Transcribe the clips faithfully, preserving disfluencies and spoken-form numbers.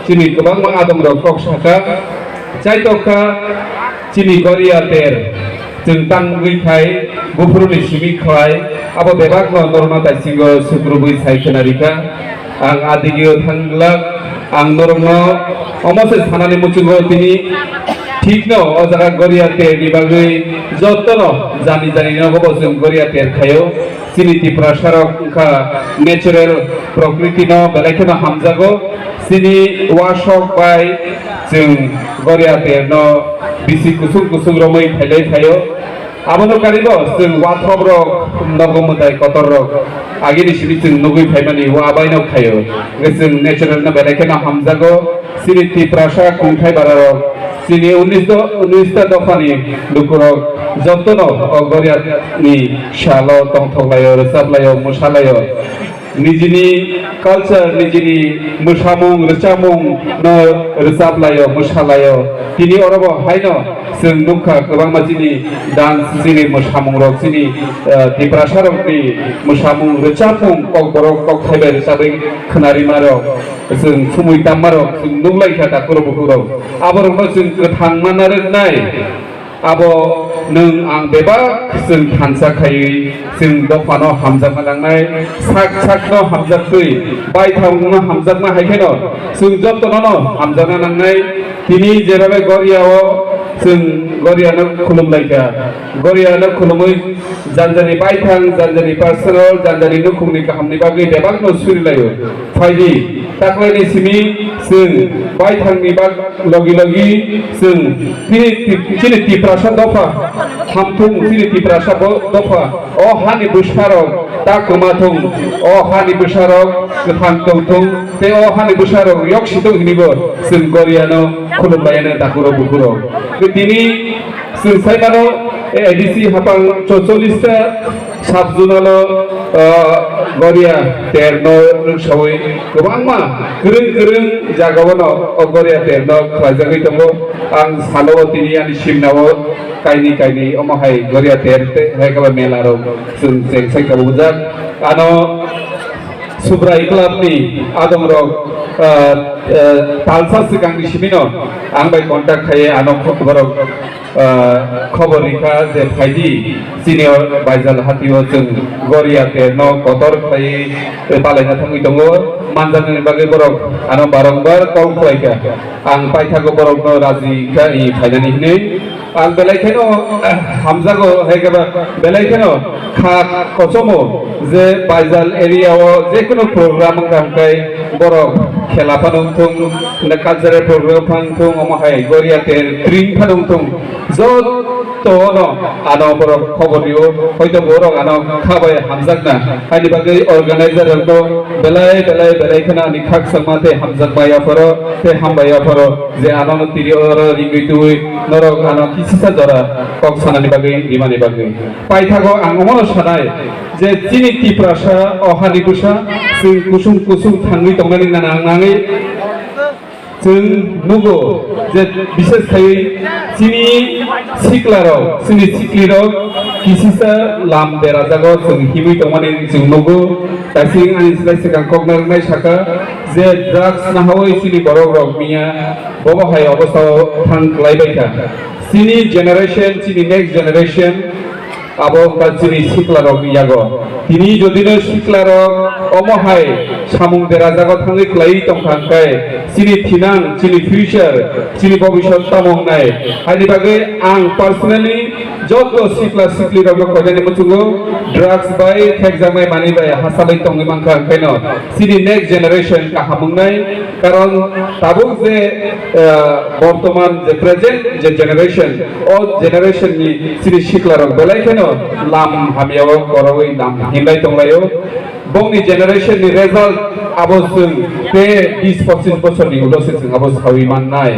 Chini kwbangma adongrok kok saka, chaitok kha chini Goria ter, chwng tangwi khai, buphuruni simi khlai, abo bebakno norma taisingo sukrubwi sai khna rikha. Ang adigio thangglak, ang norokno omo se sanani muchungo tini thikno o jaga Goria terni bagwi jotono jani jani nogo bo chwng Goria ter khaio. Chini Tiprasarok wngkha natural prokriti no belai kheno hamjago. Chini wasok bai chwng Goria terno bisi kusung kusung romwi khailai phaio. Abono karibo chwng wathokrok nogo mwtai kotorrok agini simi chwng nugwi phaimani o abaino khaio. Hwnkhe chwng natural no belai kheno hamjago. Chini Tiprasa kungthai bararok, chini unis do-, unis ta dophani lukurok jotono o Goriani salo tongthoklaio, rwchaplaio, mwsalaio. Nijini culture, nijini mwsamung, rwchapmung no rwchaplaio, mwsalaio. Tini orobo haino chwng nukha kwbangma chini dance, chini mwsamungrok, chini, eh, Tiprasarokni mwsamung, rwchapmung, kokborok, kokthai bai rwchabwi khwnarimarok. Chwng sumui tammarok, chwng nuklaikha takhurok bukhurok. Aborokno chwng kwthang manna rwknai. Abo nwng ang bebak chwng thansa khaiwi chwng dophano hamjakma nangnai, sak sakno hamjaktwi, baithangno hamjakma hai kheno chwng jotono no hamjakna nangnai. Tini jerabe Goriao chwng Goriano khulumlaikha. Goriano khulumwi janjani baithang, janjani personal, janjani nukhungni kahamni bagwi bebakno surilaio. Phaidi, taklaini simi chwng baithangni bak logi logi chwng chini, chini Tiprasa dopha hamthung, chini Tiprasa bo-, dopha o hani bwsarok ta kwmathung, o hani bwsarok kwthang tongthung, tei o hani bwsarok yoksi tong hinibo chwng Goriano khulumlaiano takhurok bukhurok. Tini Chwng sai mano, A D C hapang chocholish ta sub zonal o, ah, Goria ter no rwngsawi kwbangma kwrwng kwrwng jaga o no o Goria ter no khlaijagwi tongo. Ang salo o tini ani simna o kaini kaini omo hai Goria ter te hai kaba mela rok chwng cheng sai kabujak. Ano Subrai Club ni adongrok, ah, ah, talsa swkang ni simi no ang bai contact khai ano kho-, borok, ah, khobor rikha je phaidi chini o Baijal hati o chwng Goria ter no kotor khlai, eh, palaina thangwi tongo. Manjaknani bagwi borok ano barongbar call khlaikha. Ang paithago borokno raji kha i phainani hinwi. Ang belai kheno, eh, hamjago, hai khe ba belai kheno kha kochomo je Baijal area o je kono program wngkha hwnkhe borok khela phano wngthung, na cultural program phano wngthung, omo hai Goria ter tring phano wngthung, joto no ano borok khobor rio, hoito borok ano kha bai hamjakna. Ani bagwi organizer rokno belai belai belai kheno ani khakchangma tei hamjakma yapharo tei hambai yapharo je ano no tiri oro ringwi twi norok ano kisisa jora kok sanani bagwi rimani bagwi. Paithago ang omono sanai je chini Tiprasa o hani bwsa chwng kusung kusung thangwi tongnani nang-, nangwi chwng nugo je bishes khaiwi chini siklarok, chini siklirok kisisa lam berajago chwng himwi tongmani chwng nugo. Taising ani slai swkang kokna rwnai saka je drugs nahawi chini borokrok miya bobo hai obostao thang kwlaibaikha. Chini generation, chini next generation, abo wngkha chini siklarokni yago. Tini jodino siklarok omo hai samung berajago thangwi kwlaiwi tongkha hwnkhe chini thinang, chini future, chini bobisot tamo wngnai? Haini bagwi ang personally joto sikla siklirokno koinani muchungo drugs bai thekjaknai manwi bai hasalwi tongwi mankha, hwnkhaino chini next generation kaham wngnai. Karon tabuk je, eh, bortoman je present je generation, o generation ni chini siklarok belai kheno lam hamyao korogwi lam himlai tonglaio. Bongni generation ni result abo chwng te bis pochis bochor ni ulo se chwng abo sawi mannai.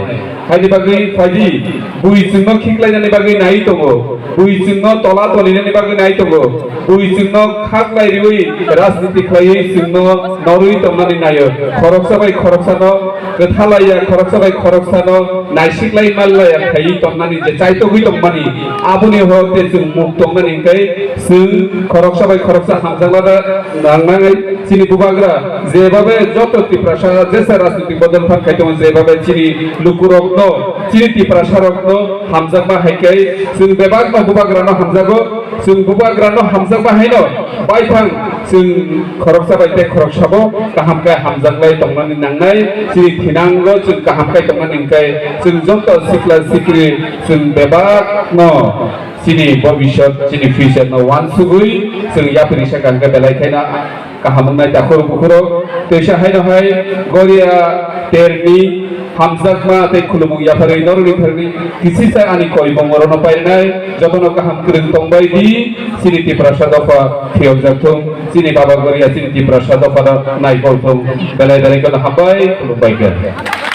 Haini bagwi phaidi, bui chwngno khiklainani bagwi nai tongo, bui chwngno tola tolinani bagwi nai tongo, bui chwngno khaklai riwi rajniti khlaiwi chwngno norwi tongnani naio. Khoroksa bai khoroksano kwthalaiya, khoroksa bai khoroksano naisiklai manlaiya khaiwi tongnani je chaitogwi tongmani, aboni horte chwng muk tongnani hwnkhe chwng khoroksa bai khoroksa hamjakma da nang Nangai chini bubagra jebabe joto Tiprasa jesa rajnitik bodol phan khai tongo, jebabe chini lukurokno, chini Tiprasarokno hamjakma hai khe chwng bebakno bubagrano hamjago, chwng bubagrano hamjakma haino baithang chwng khoroksa bai tei khoroksabo kaham khe hamjaklai tongnani nangnai, chini thinango chwng kaham khe tongnani hwnkhe chwng joto sikla sikri chwng bebakno chini bobisot, chini future no wansugwi chwng yapri sakha hwnkhe belai kheno kaham wngnai takhuk bukhurok. Teisa haino hai Goria terni hamjakma tei khulumung yapharwi norokni thani kisisa ani koimung orono painai jotono kaham kwrwng tongbai di, chini Tiprasa dopha phiyokjak thung, chini baba Goria chini Tiprasa dopha naikol thung, belai belai kheno hambai khulumbai khe.